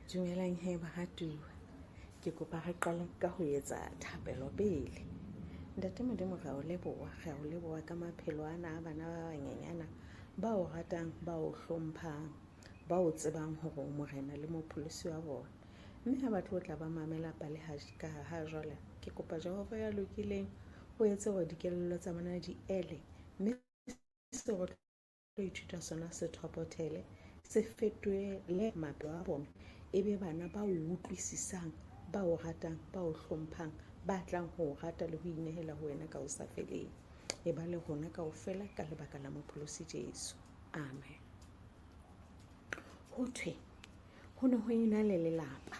Dumelang he baratuwa. Ke kopa re qale ka ho etsa thapelo pele. Ntate Modimo re a o leboha, re a o leboha ka maphelo ana a bana ba banyenyana ba o ratang, ba o hlomphang, ba o tsebang hore o morena le mopholosi wa bona. Mme ha ba tlo tla ba mamela pale ka ha jwale, ke kopa Jehova ya lokileng o etse hore dikelello tsa bona di ele mme seo re tlo ithuta sona se thopothele se fetohele maphelo a bona e be bana ba o utlwisisang ba o ratang ba o hlomphang ba tlang ho o rata le ho inehela ho wena ka ho sa feleng e ba le rona kaofela ka lebaka la mopholosi Jesu amen ho thwe ho ne ho ena le lelapa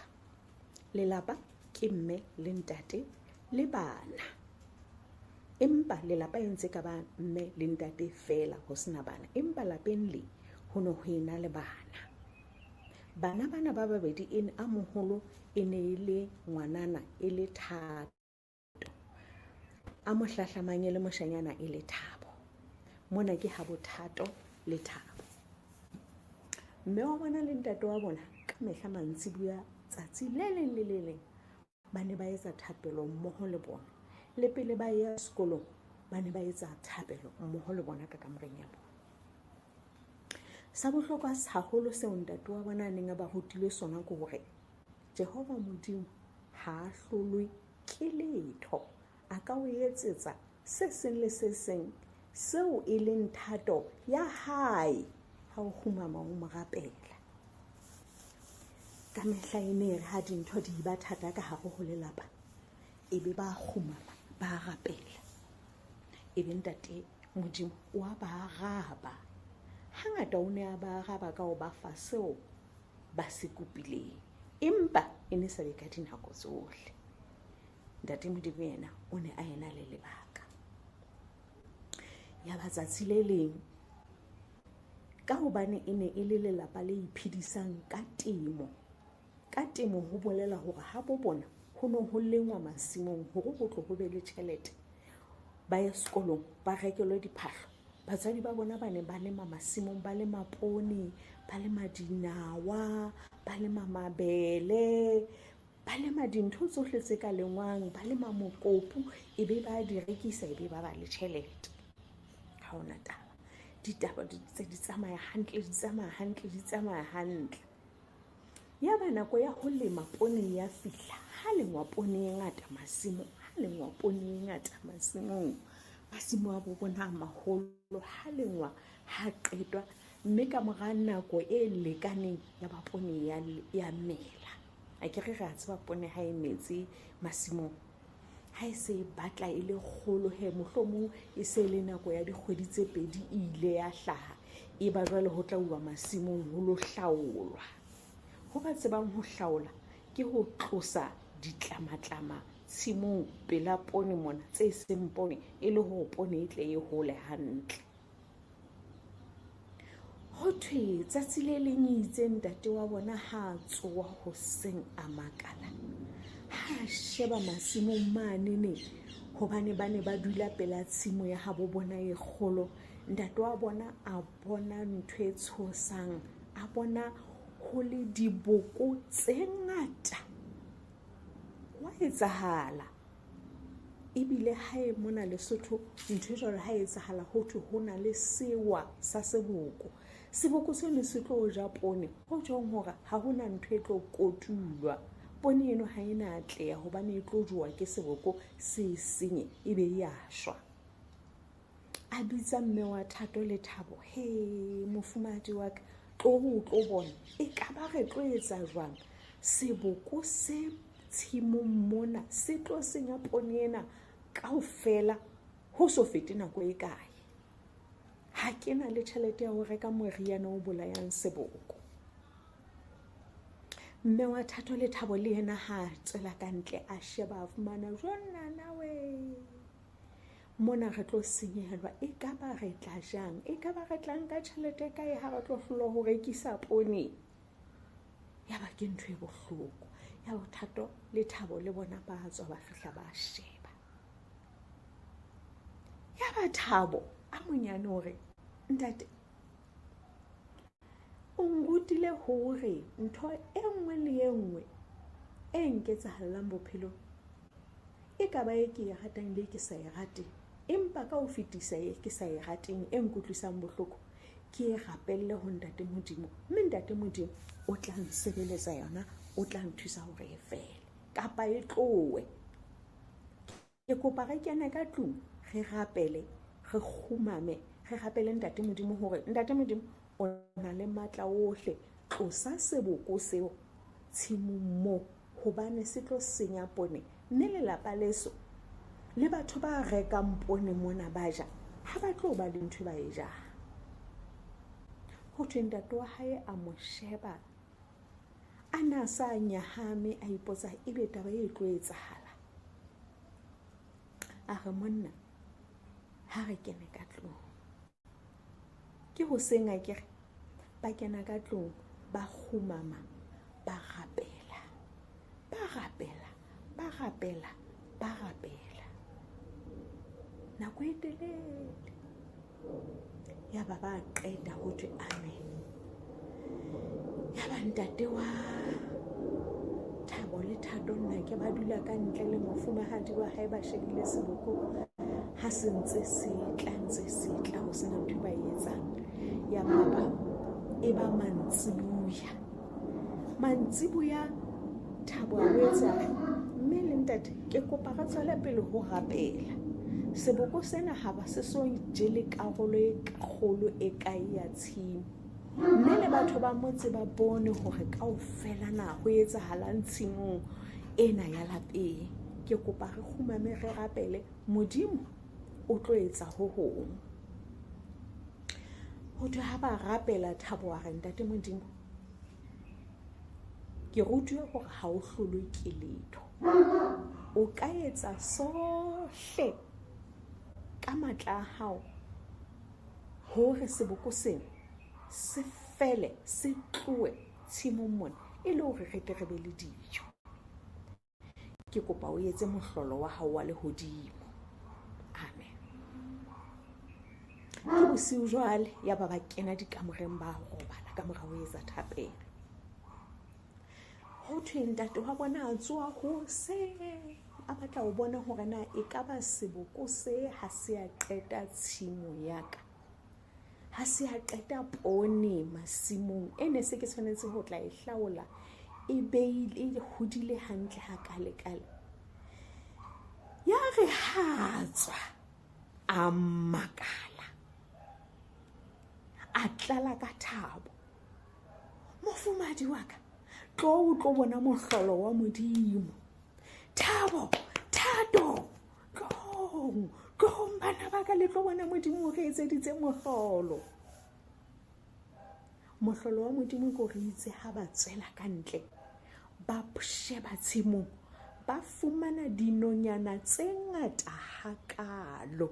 lelapa ke mme le ntate le bana empa lelapa e ntse ka ba mme le ntate feela ho sena bana empa lapeng le ho ne ho ena le bana bana bana ba babedi e a moholo e ne e le ngwanana e le Thato a mo hlahlamang e le moshanyana e le Thabo mona ke ha boThato le Thabo mme wa bona le ntate wa bona ka mehla mantsibuya tsatsi le leng le le leng ba ne ba etsa thapelo mmoho le bona le pele ba ya sekolong ba ne ba etsa thapelo mmoho le bona ka kamoreng ya bona sa bohlokwa haholo seo ntate wa bona a neng a ba rutile sona ke hore Jehova Modimo ha a hlolwe ke letho. A ka o etsetsa se seng le se seng seo e leng thato ya hae ha o kgumama o mo rapela. Ka mehla e ne e re ha dintho di ba thata ka hare ho lelapa, e be ba kgumama ba rapela. E be ntate Modimo wa ba araba. Hangata o ne a ba araba ka ho ba fa seo ba se kopileng empa e ne sa be ka dinako tsohle ntate modimo yena o ne a ena le lebaka ya ba tsatsi le leng ka hobane e ne e le lelapa le iphedisang ka temo ka temo ho bolela hore ha bo bona ho ne ho lengwa masimong hore ho tlo ho be le tjhelete ba ye sekolong ba rekelwe diphahlo batswadi ba bona ba ne ba lema masimong ba lema poone ba lema dinawa ba lema mabele ba lema dintho tsohle tse ka lengwang ba lema mokopu e be ba di rekisa e be ba ba le tjhelete ha ona taba ditaba di tse di tsamaya hantle di tsamaya hantle di tsamaya hantle ya ba nako ya ho lema poone ya fihla ha lengwa poone e ngata masimong ha lengwa poone e ngata masimong masimo a bo bona a maholo ha lengwa ha qetwa mme ka mora nako e lekaneng ya ba poone ya mela a ke re re a tseba poone ha e metse masimong ha e se e batla e le kgolo he mohlomong e se e le nako ya dikgwedi tse pedi e ile ya hlaha e ba jwale ho tla uwa masimong ho lo hlaolwa ho ba tsebang ho hlaola ke ho tlosa ditlamatlama tshimong pela poone mona tse seng poone e le hore poone e tle e hole hantle Ho thwe tsatsi le leng itse ntate wa bona ha a tsoha hoseng a makala ha a sheba masimong manene hobane ba ne ba dula pela tshimo ya habo bona e kgolo ntate wa bona a bona ntho e tshosang a bona ho le diboko tse ngata wa etsahala Ebile hae mona Lesotho ntho e jwalo ha e etsahala ho thwe ho na le sewa sa seboko. Seboko seno se tlo ja poone ho tjhong hore ha ho na ntho e tlo kotulwa. Poone eno ha e na atleha hobane e tlo jowa ke seboko se senye e be ya shwa. A bitsa mme wa Thato le Thabo, he mofumahadi wa ka tlo o tlo bona e ka ba re tlo etsa jwang seboko se tshimong mona se tlo senya poone ena kaofela ho so fete nako e kae ha ke na le tjhelete ya ho reka moriana o bolayang seboko mme wa Thato le Thabo le yena ha a tswela ka ntle a sheba a fumana jonnana we mona re tlo senyehelwa e ka ba re tla jang e ka ba re tla nka tjhelete kae ha re tlo hlolwa ho rekisa poone ya ba ke ntho e bohloko ya boThato le Thabo le bona ba tswa ba fihla ba sheba ya ba Thabo a monyane hore ntate O nrutile hore ntho e nngwe le e nngwe e nketsahallang bophelong e ka ba e ke e ratang le e ke sa e rateng, empa ka ho fetisa e ke sa e rateng e nkutlwisang bohloko, ke e rapelle ho Ntate Modimo, mme Ntate Modimo o tla nsebeletsa yona, o tla nthusa hore e fele kapa e tlowe. Ke kopa re kene ka tlung re rapele, re kgumame, re rapele Ntate Modimo hore Ntate Modimo o na le matla ohle, tlosa seboko seo tshimong moo hobane se tlo senya poone mme lelapa leso le batho ba rekang poone mona ba ja ha ba tlo ba le ntho ba e jang. Ho thwe ntate wa hae a mo sheba a na sa nyahame a ipotsa ebe taba e tlo etsahala. A re monna ha re kene ka tlung. Ke hoseng akere ba kena ka tlung ba kgumama ba rapela ba rapela ba rapela ba rapela nako e telele. Ya ba ba qeta ho thwe amen. Ya ba ntate wa Thabo le Thato nna ke ba dula ka ntle le mofumahadi wa hae ba shebile seboko ha se ntse se tla ntse se tla ho sena ntho ba e etsang. Ya ba ba e ba mantsibuya. Mantsibuya Thabo a boetse a re mme le ntate ke kopa re tswele pele ho rapela. Seboko sena ha ba se so jele karolo e kgolo e kae ya tshimo. Mme le batho ba motse ba bone hore kaofela na ho etsahalang tshimong ena ya lapeng. Ke kopa re kgumame re rapele Modimo o tlo etsa ho hong. Ho thwe ha ba rapela Thabo a re ntate Modimo ke rutuwe hore ha o hlolwe ke letho. O ka etsa sohle ka matla a hao hore seboko sena se fele se tlohe tshimong mona e le hore re tle re be le dijo. Ke kopa o etse mohlolo wa hao wa lehodimo. Amen. Ke bosiu jwale ya ba ba kena dikamoreng ba robala ka mora ho etsa thapelo. Ho thwe ntate wa bona a tsoha hoseng a batla ho bona hore na e ka ba seboko se ha se a qeta tshimo ya ka. Ha se a qeta poone masimong e ne se ke tshwanetse ho tla e hlaola e beile e hodile hantle ha kale kale. Ya re ha tswa a makala a tlala ka thabo. Mofumadi wa ka tlo o tlo bona mohlolo wa Modimo. Thabo, Thato, tlong, tlong bana ba ka le tlo bona Modimo o re etseditse mohlolo. Mohlolo wa Modimo ke re itse ha ba tswela ka ntle ba sheba tshimong ba fumana dinonyana tse ngata hakalo.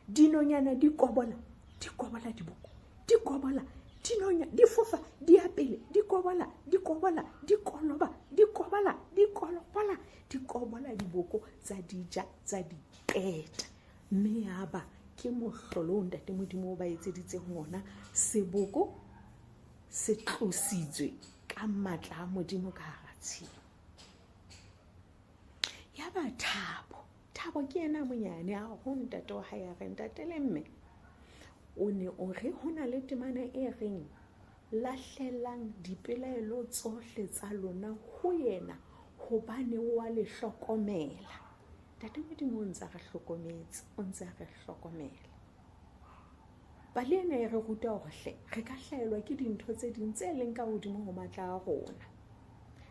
Dinonyana di kobola, di kobola diboko, di kobola dinonya di fofa di ya pele di kobola di kobola di koloba di kobola di kolobola di kobola diboko tsa di ja tsa di qeta. Mme ya ba ke mohlolo o ntate Modimo o ba etseditseng ona. Seboko se tlositswe ka matla a Modimo ka hara tshimo. Ya ba Thabo, Thabo ke yena monyane a ho ntate wa hae a re ntate le mme o ne o re ho na le temana e reng lahlelang dipelaelo tsohle tsa lona ho yena hobane o a le hlokomela. Ntate Modimo o ntse a re hlokometse, o ntse a re hlokomela. Pale ena e re ruta hore hle re ka hlahelwa ke dintho tse ding tse leng ka hodimo ho matla a rona,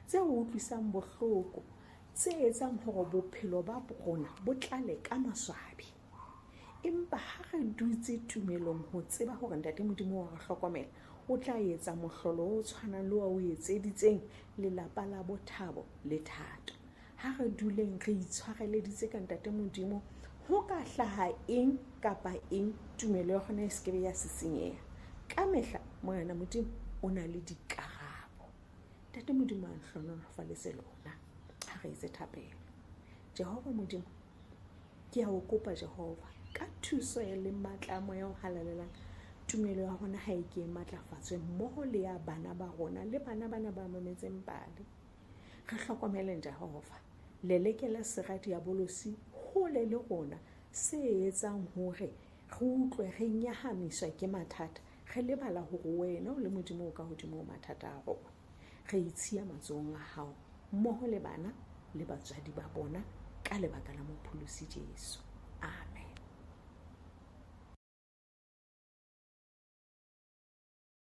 tse re utlwisang bohloko, tse etsang hore bophelo ba rona bo tlale ka maswabi. Empa ha re dutse tumelong ho tseba hore Ntate Modimo wa re hlokomela, o tla etsa mohlolo o tshwanang le wa o etseditseng lelapa la bo Thabo le Thato. Ha re duleng re itshwareleditse ka Ntate Modimo, ho ka hlaha eng kapa eng, tumelo ya rona e se ke be ya sisinyeha. Ka mehla Morena Modimo o na le dikarabo. Ntate Modimo a nhlohonolofaletse lona. Ha re etse thapelo. Jehova Modimo, ke a o kopa Jehova, ka thuso ya le matla a moya o halalelang, Tumelo ya rona ha e ke e matlafatswe mmoho le ya bana ba rona le bana bana ba mametseng pale. Re hlokomeleng Jehova, lelekela sera diabolosi hole le rona se etsang hore re utlwe re nyahamiswa ke mathata, re lebala hore wena o le Modimo o ka hodimo ho mathata a rona. Re itshiya matsohong a hao mmoho le bana le batswadi ba bona ka lebaka la Mopholosi Jesu. Amen.